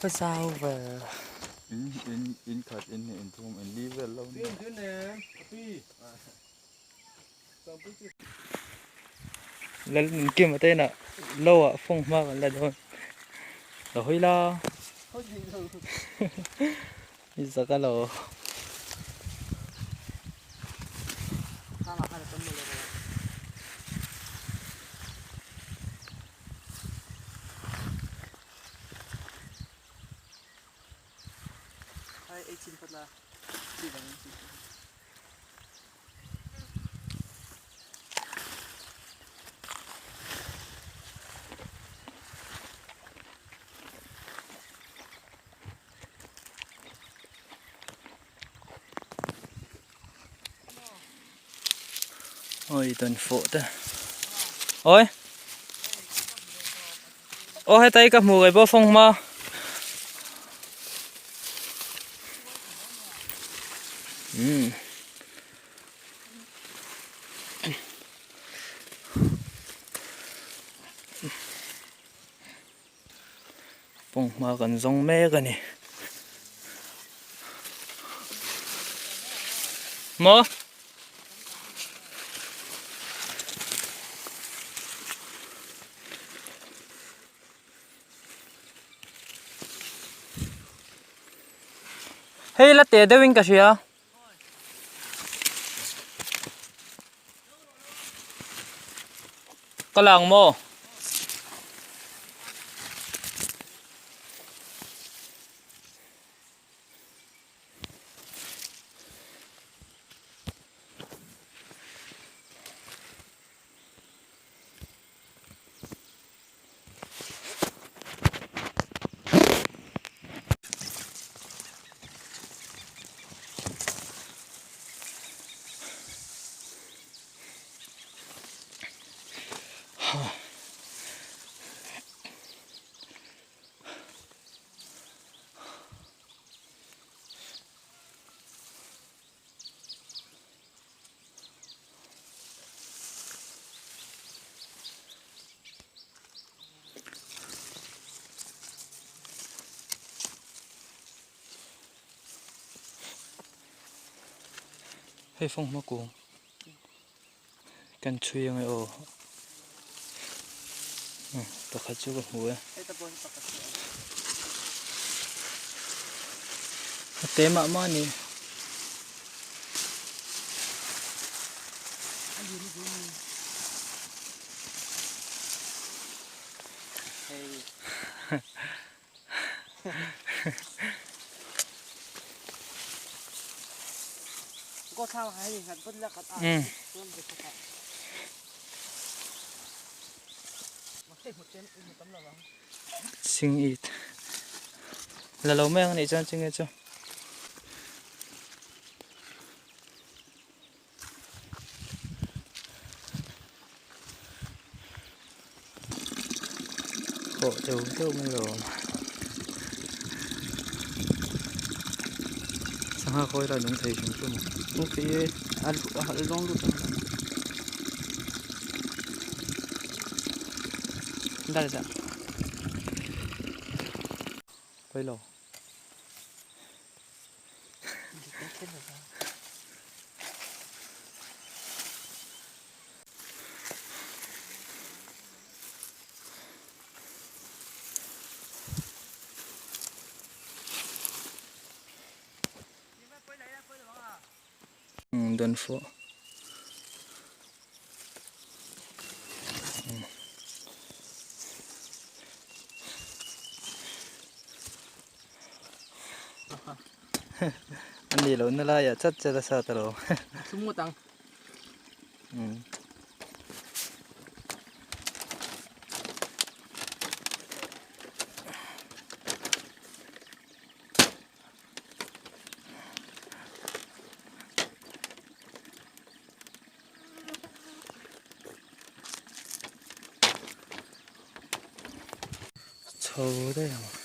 Ka zau ve. In in in khat in hnih in thum in li vel lo nia. Lal nun kim a tena lo ah fawng hma kan la dawn lo hawi la i zak a lo. Ôi tuần phụ te ôi ô he tay ka hmu kai pawh fawng hma umm Pawng hma kan zawng mek a ni. Maw? Hei la teh deuhin ka hria. Ka lang maw? Hei fawng hma kung kan chhui ange aw pakhat chu ka hmu e a te mah mah a ni. Ching it la lo mai ang anih chuan ching e chu. Khawh deuh deuh mai lo awm sangha khawi lai nung thei hrim hrim nung thei e a a zawng lut ang dar zah khawi lo. Dawn fuh. A ni lo na laiah chat chat a sat alo. Sum ngawt ang. Chho daih ang.